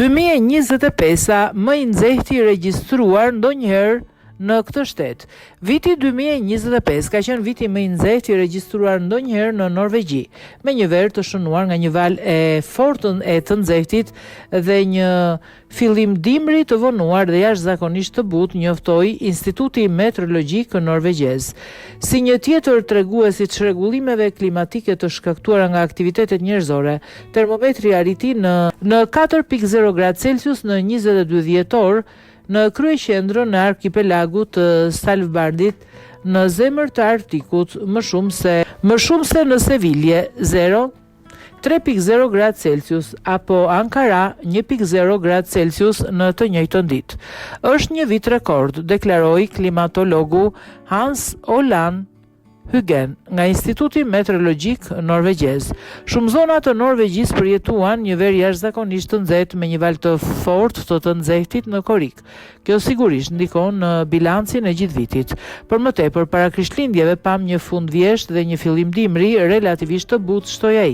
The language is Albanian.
2025-a më i nxehti i regjistruar ndonjëherë në këtë shtet. Viti 2025 ka qenë viti më i nxehtë i regjistruar ndonjëherë në Norvegji, me një verë të shënuar nga një valë e fortë e të nxehtit dhe një Fillim dimri të vonuar dhe jashtëzakonisht të butë, njoftoi Instituti Meteorologjik Norvegjez. Si një tjetër tregues i çrregullimeve klimatike të shkaktuara nga aktivitetet njerëzore, termometri arriti në në 4,0 gradë Celsius në 22 dhjetor në kryeqendrën e arkipelagut të Svalbardit, në zemër të Arktikut, më shumë se më shumë se në Sevilje, 0. 3,0 gradë Celsius apo Ankara 1,0 gradë Celsius në të njëjtën ditë. Është një vit rekord, deklaroi klimatologu Hans Olan Hyggen nga Instituti Meteorologjik Norvegjez. Shumë zona të Norvegjisë përjetuan një verë jashtëzakonisht të nxehtë me një valë të fortë të të nxehtit në korrik. Kjo sigurisht ndikon në bilancin e gjithë vitit. Për më tepër, para Krishtlindjeve pamë një fundvjeshtë dhe një fillim dimri relativisht të butë, shtoi ai.